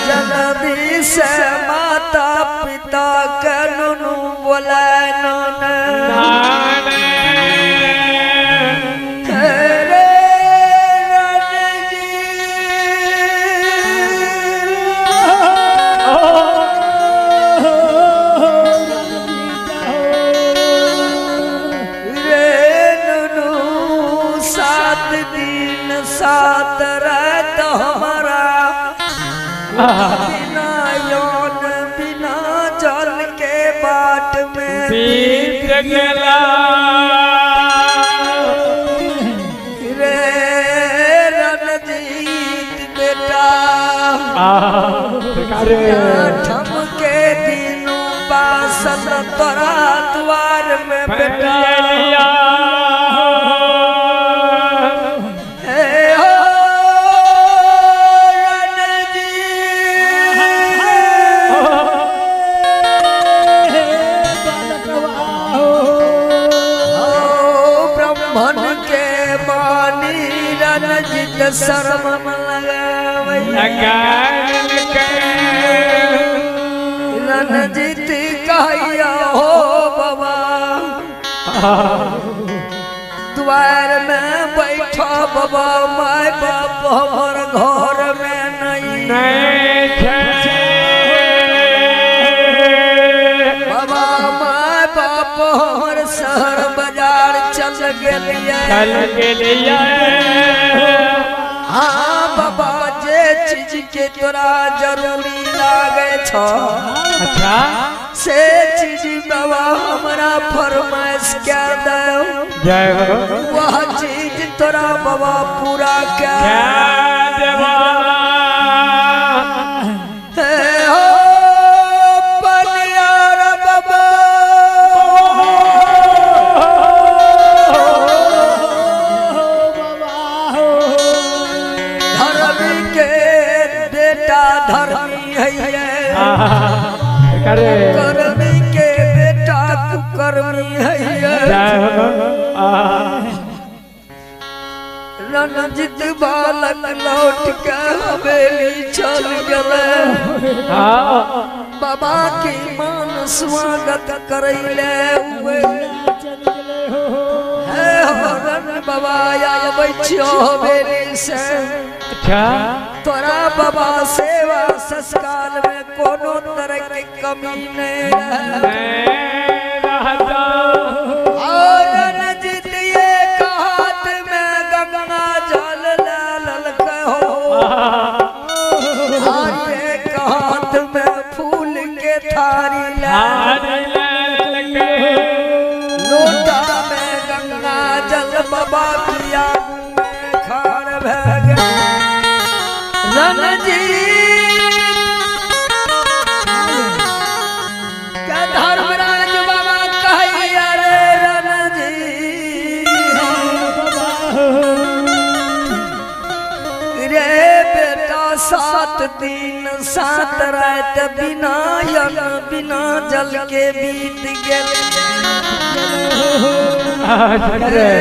जल्दी से माता पिता के नुनू बोलाय रे नुनू 7 दिन 7 रात हमारा बिना यौन बिना जल के बाट में बीत गेला रे रणजीत बेटा। आठम के दिन बासल तोरा द्वार में बेटा। हे हो रणजीत हो ब्राह्मण के बानी रणजीत शर्म लगावै रणजीत कहिया हो बाबा द्वार में बैठो बाबा, my बाप हमर घर में नहीं बाबा, my बाप हमर शहर बाजार चल गेलिए। हाँ बाबा जे चीज के तोरा जरूरी लागे छो अच्छा से चीज बाबा हमरा फरमाइश के दो, जय हो वह चीज तोरा बाबा पूरा के देवा। हे हो पनियार बाबा धर्मी के बेटा धर्मी है, कर्मी के बेटा कुकर्मी है। रणजीत बालक लौट के हवेली चल गए, बाबा के मान स्वागत करैले हुए। हे रण बाबा आबै छियो हवेली से, तोरा बाबा सेवा संस्कार में कोनो तरह के कमी नहीं रहे। और रणजीत एक हाथ में गंगा जल ललक हो और एक हाथ में फूल के थारी लोटा में गंगा जल बाबा पिया खार भै गए। रणजीत के धर्मराज बाबा कहिया रे रणजीत रे बेटा 7 दिन 7 रात बिना अन्न बिना जल के बीत गेल। रे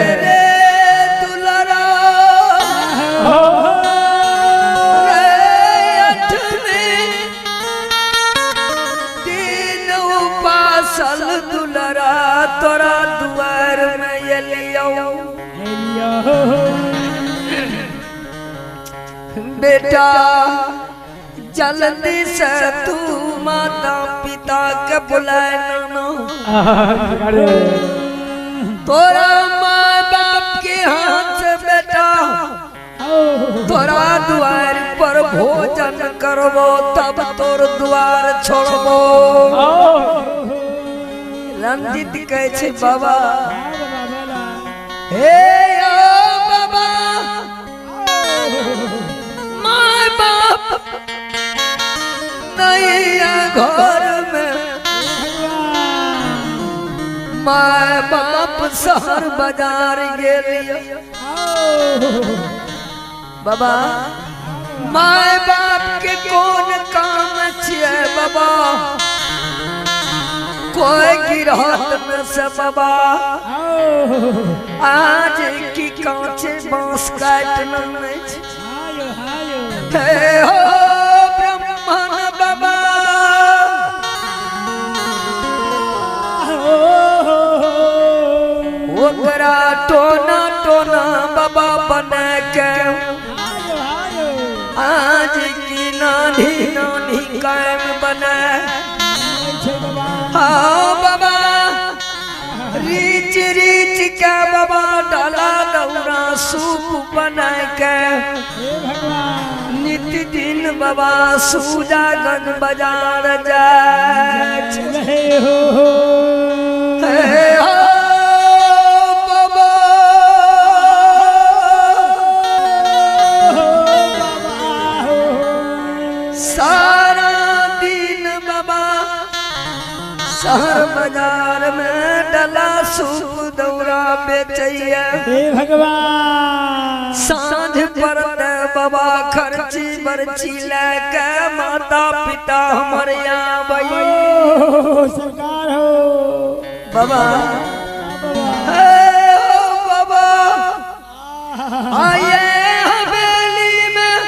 दुलरा रे 8वें दिन उपासल दुलरा तोरा दुआर में एलियौ। बेटा जल्दी से तू माता पिता के बुलाए नाना, तोरा माँ बाप के हाथ से बेटा तोरा द्वार पर भोजन करबो तब तोर द्वार छोड़बो। रणजीत कहै छै बाबा हे बाबा my बाप नहीं है घर में, my बाप शहर बाजार गेल। बाबा my बाप के कौन काम छियै बाबा, कोई गिरहत में से बाबा आज की कांचे बांस काटना नहीं। हे हो ब्राह्मण बाबा ओकरा टोना टोना बाबा बना के आज की नानी नानी कायम बना। हाँ बाबा रीच रीच के बाबा डाला दौरा सूप बना के नित दिन बाबा सूजागंज बाजार जाए। हे हो बाबा सारा दिन बाबा शहर बाजार में डला सूप दौरा बेचैया। हे भगवान साँझ पर बाबा खर्ची बर्ची लेके माता पिता हमारे आबई। सरकार हो बाबा हे हो बाबा आए हवेली में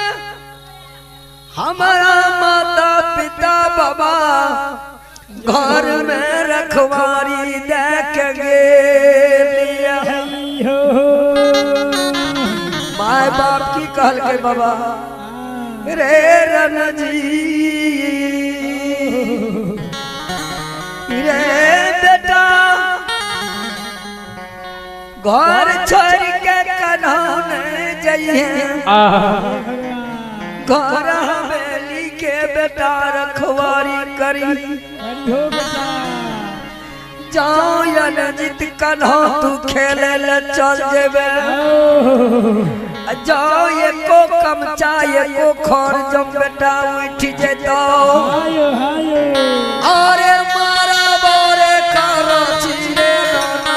हमारा माता पिता बाबा घर में रखवारी देख गेलिया। माए बाप की कहल के बाबा रे रणजी रे बेटा घर छोड़ के कन्हू नहीं जाइए, घर हवेली के बेटा रखवारी करी। जाओ रणजीत कन्हू तू खेले ले चल जेबे, जाओ एको कमचा एको खर जम बेटा उठ जेतो। अरे मारा बोरे कारो चिरे नाना।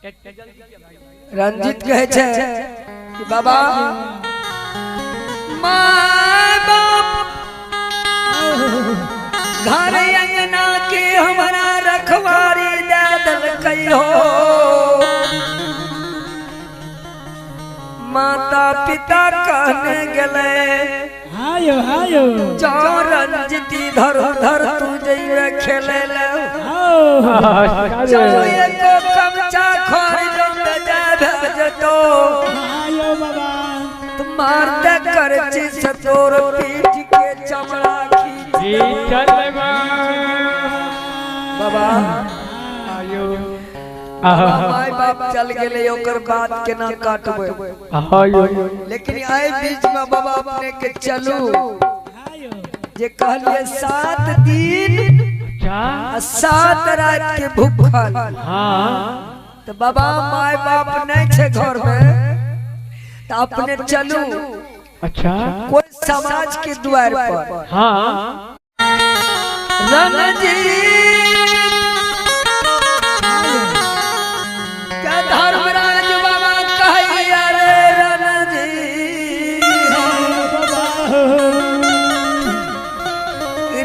रंजीत कहे छे कि बाबा my बाप घर अंगना के हमारा रखवारी दे दलकै हो। माता पिता कहने गेले हायो हायो जा रंजीत धर धर तू जइबे खेले ले जो एको कमचा खरीद जाबे जतो हायो बाबा मारते करची से तोर पीठ के चमड़ा खींच बाबा। आयो माय बाप चल गेले ओकर बात केना काटबे, लेकिन आए बीच में बाबा अपने के चलू जे कहलिए 7 दिन 7 रात के भूखल। तो बाबा my बाप नहीं छे घर में तो अपने चलू अच्छा कोई समाज के द्वार पर। हाँ रणजीत क्या धर्मराज बाबा कहिया रे रणजीत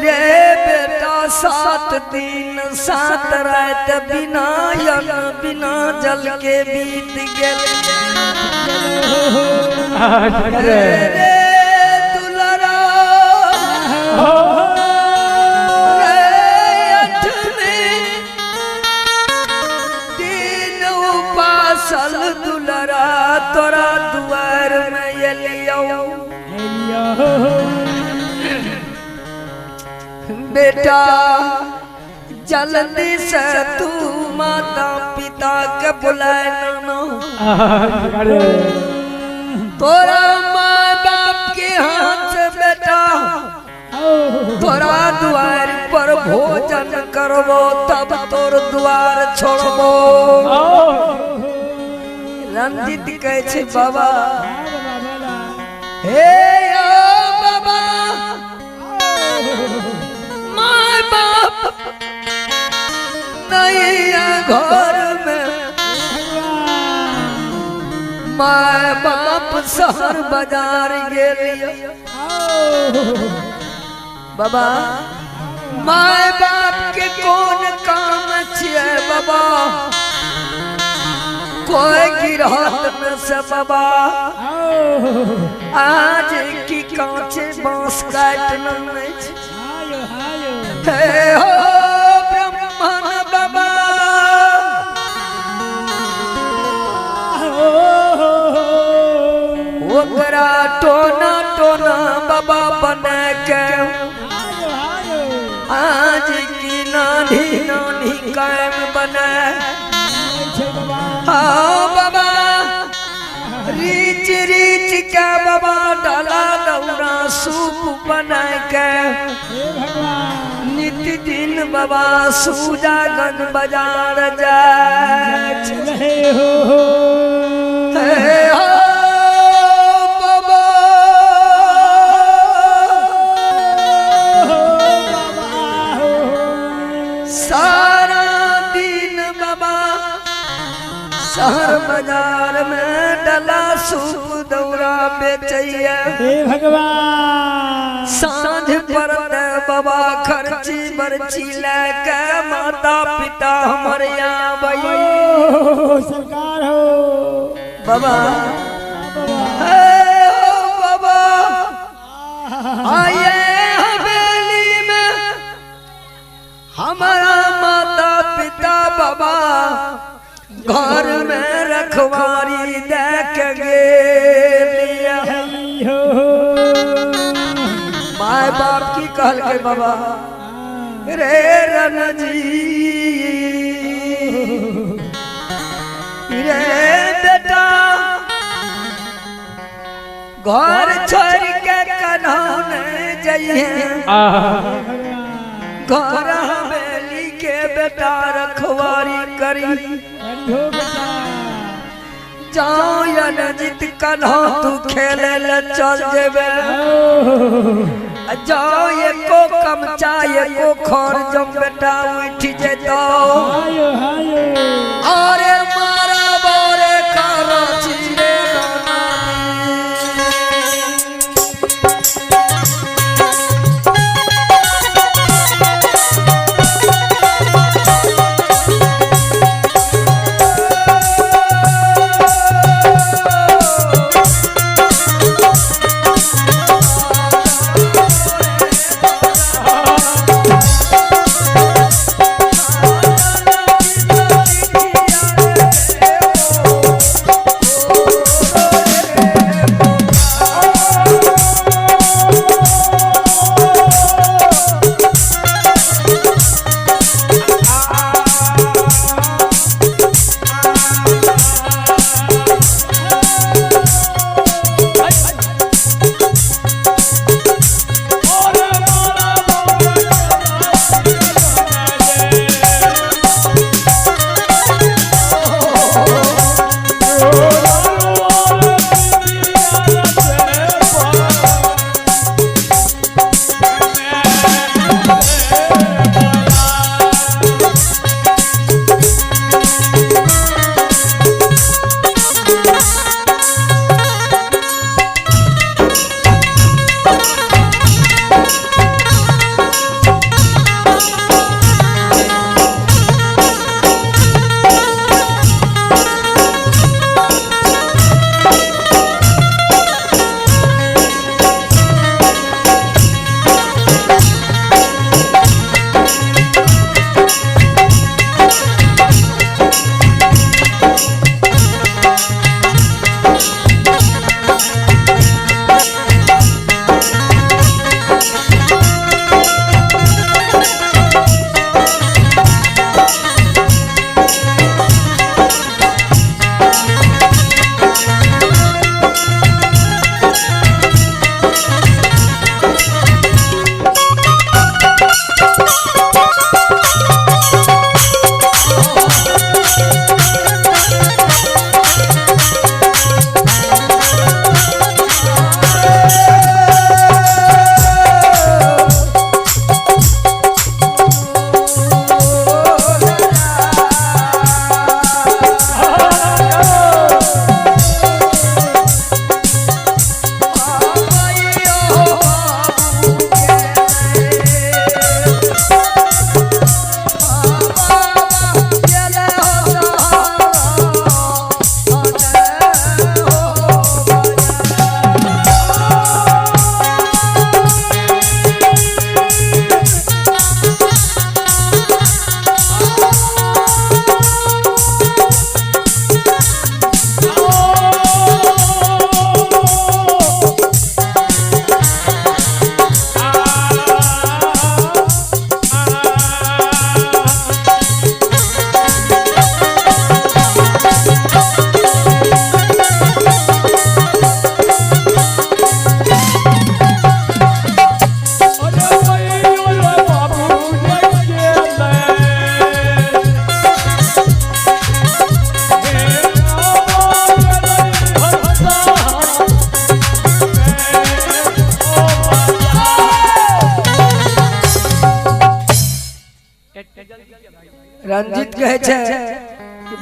रे बेटा 7 दिन 7 रात बिना अन्न बिना जल के बीत गेल रे दुलरा रे 8वें दिन उपासल दुलरा तोरा दुआर में एलियौ। बेटा जल्दी से तू माता पिता के बुलाए नाना, तोरा माँ बाप के हाथ से बेटा तोरा द्वार पर भोजन करबो तब तोर द्वार छोड़बो। रंजीत कहे छे बाबा हे बाबा my बाप नहीं है घर में, my बाप शहर बाजार गेलियो। बाबा my बाप के कौन काम छिए बाबा, कोई गिरहत में से बाबा आज की कांचे बांस काटना नहीं। हे हो ब्रह्मण बाबा ओकरा टोना टोना बाबा बना के आज की नानी नानी कायम बना। हाँ बाबा रीच रीच के बाबा डाला दौरा सूप बना के नित दिन बाबा सूजागंज बाजार जाए। हे हो बाबा सारा दिन बाबा शहर बाजार में डला सूप दौरा बेचैया। हे भगवान साँझ पर बाबा खर्ची बर्ची लेके माता पिता हमारे आबै। सरकार हो बाबा बाबा आइए हवेली में हमारा माता पिता बाबा घर में रखवारी देख गेलिया। My बाप की कहल के बाबा रे रणजीत रे बेटा घर छोड़ के कन्हौने जइहे, घर हवेली के बेटा रखवारी करी। जाओ रणजीत कन्हौ तू खेले ले चल जेबे, जाओ एको कमचा एको खर जम बेटा उठ जेतो। अरे मारा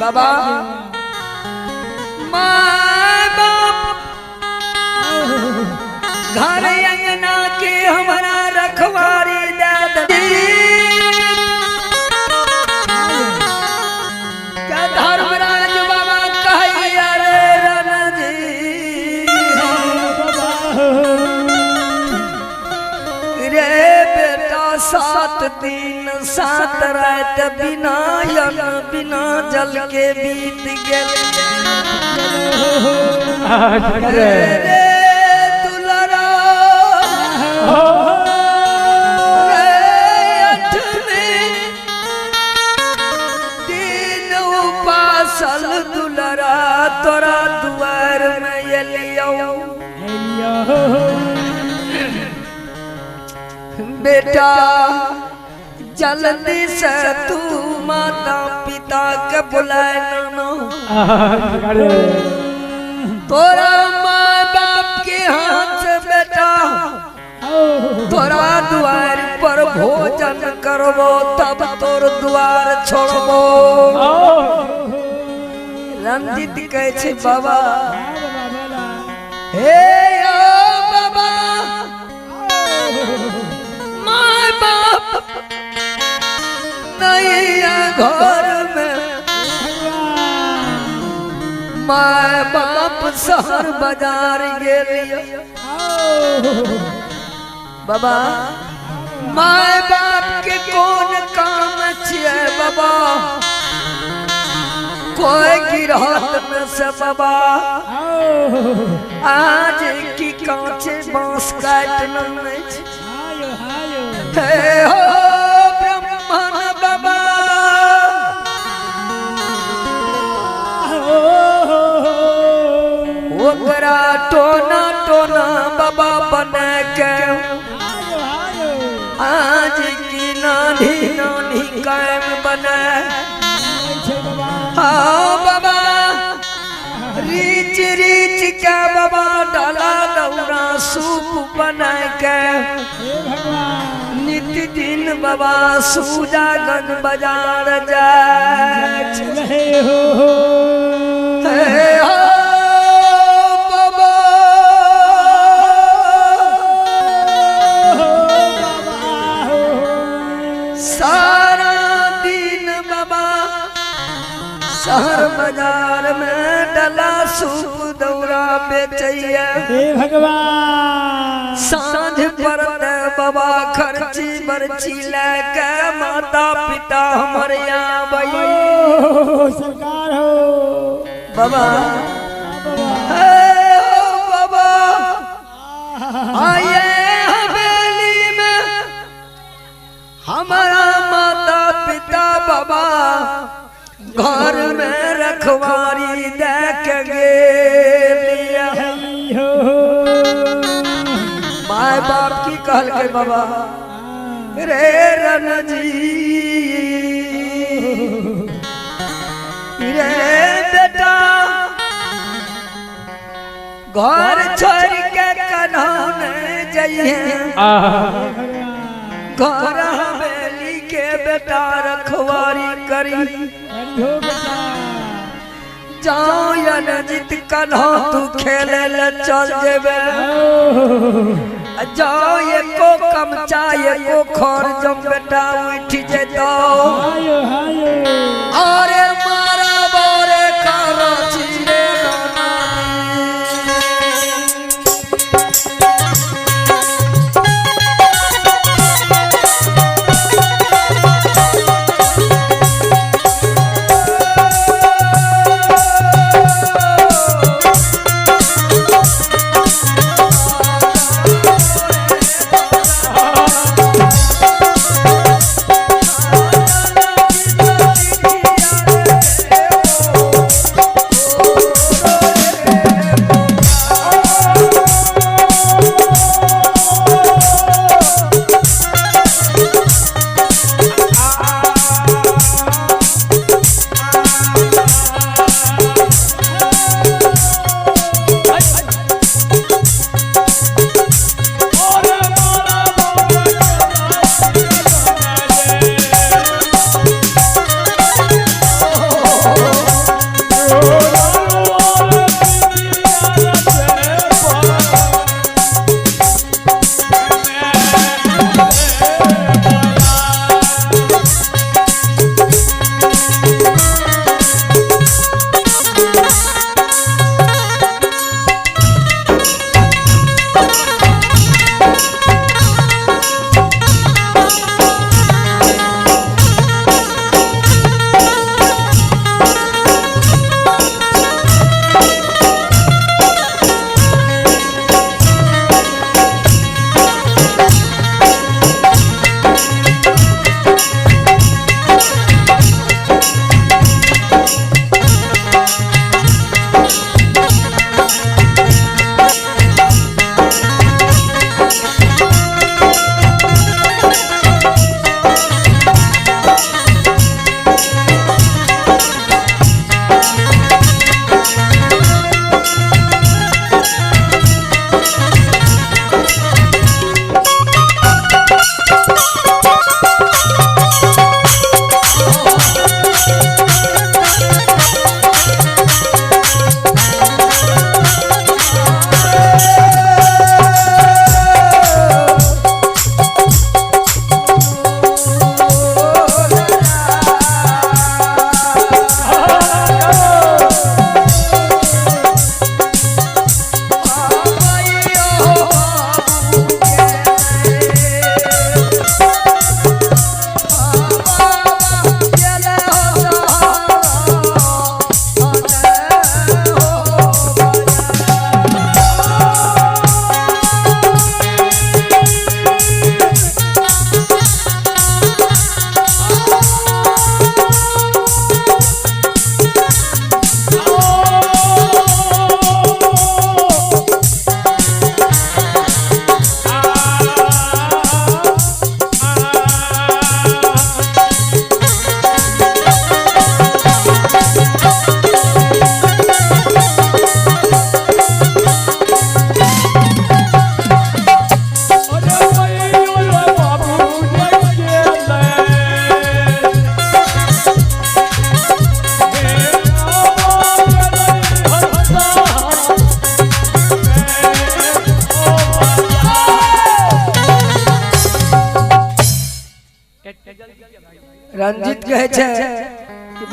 बाबा माय बाप घर अंगना के हमारा रखवारी दे दी। क्या धर्मराज बाबा कहिया रे रणजीत रे बेटा 7 दिन 7 रात बिना अन्न बिना जल के बीत गेल। रे दुलरा रे 8वें दिन उपासल दुलरा तोरा दुआर में एलियौ। बेटा जल्दी से तू माता पिता के बुलाए नाना, तोरा माँ बाप के हाथ से बेटा तोरा द्वार पर भोजन करबो तब तोर द्वार छोड़बो। रंजित कहे छे बाबा हे बाबा माँ बाप नहीं है घर में, माँ बाप शहर बाजार गेल। बाबा माँ बाप के कौन काम छिए बाबा, कोई गिरहत में से बाबा आज की कांचे बांस काटना नहीं। हे हो ब्रह्मण बाबा ओकरा टोना टोना बाबा बना के आज की नानी नानी कायम बना। हाँ बाबा रीच रीच के बाबा डाला दौरा सूप बना के नित दिन बाबा सूजागन बाजार जाए। हो बाबा सारा दिन बाबा शहर बाजार में डला सूप दौरा बेचैया। हे भगवान साँझ परत बाबा खर्ची बर्ची लेके माता पिता हमर आबै। सरकार हो बाबा हे बाबा आये हवेली में हमारा माता पिता बाबा घर में रखवारी देख गेलिया। माय बाप की कहल के बाबा रे रणजी रे बेटा घर छोड़ के कन्हौ नहीं जाइए, घर हवेली के बेटा रखवारी करी। जाओ रणजीत कन्हौ तू खेले ले चल जेबे, जाओ एको कमचा एको खर जम बेटा उठ जेतो। अरे मारा बोरे करो चिरे नाना।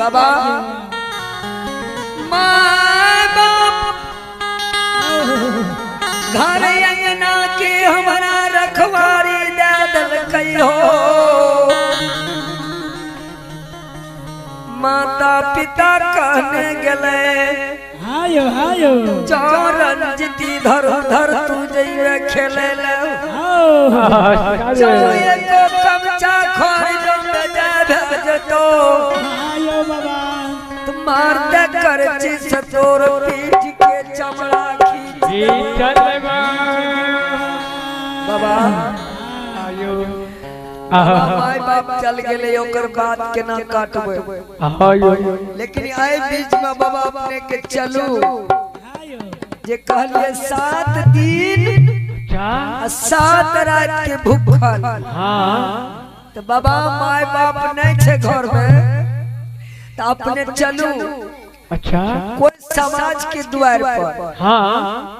बाबा माय बाप घर अंगना के हमारा रखवारी दे दलकै हो। माता पिता कहने गेले हायो हायो रंजिती धर धर तू जइबे खेले ले आओ जो एको कमचा खोर जो बजा भेजतो हायो बाबा मारते कर चीज तोर पीठ के चमड़ा खींच बाबा आयो माय बाप चल गेले ओकर बात केना काटबै। आयो लेकिन एहि बीच में बाबा अपने के चलू हायो जे कहलिए 7 दिन अच्छा आ 7 रात के भूखल। हाँ तो बाबा माय बाप नहीं छे घर में तो अपने चलू अच्छा कोई समाज के द्वार पर। हाँ।